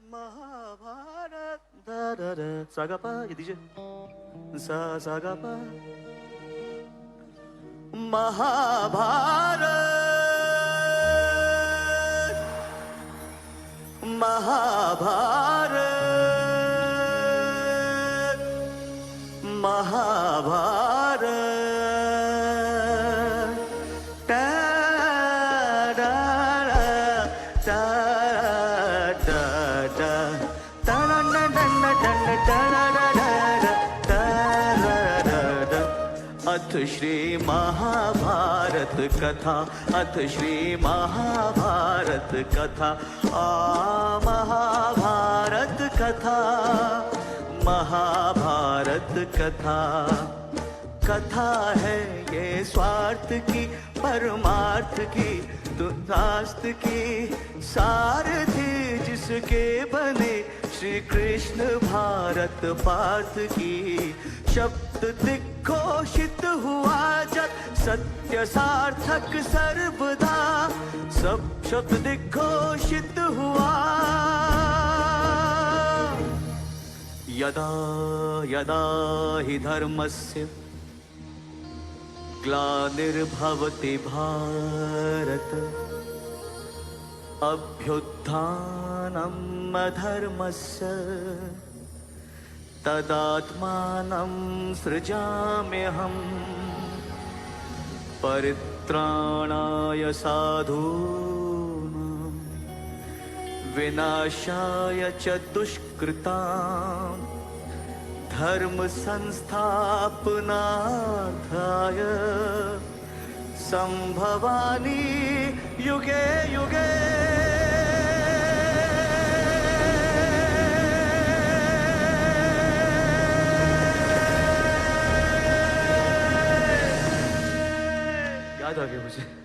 महाभारत दा दा दा सा गा पा, ये दीजिए सा सा गा पा। महाभारत महाभारत महाभारत टा डा टा डा डा ता ना ना ना ना ना ना ना ना ना ना ना। अथ श्री महाभारत कथा, अथ श्री महाभारत कथा, आ महाभारत कथा, महाभारत कथा। कथा है ये स्वार्थ की, परमार्थ की, दुरास्त की, सारथी जिसके बने श्री कृष्ण भारत पार्थ की। शब्द दिग्घोषित हुआ जब सत्य सार्थक सर्वदा, सब शब्द दिग्घोषित हुआ। यदा यदा हि धर्मस्य ग्लानिर्भवति भारत, अभ्युत्थानम् अधर्मस्य तदात्मानं सृजाम्यहम्। परित्राणाय साधूनां विनाशाय च दुष्कृतां धर्म संस्थापनार्थाय संभवानि युगे युगे। याद आ गया मुझे।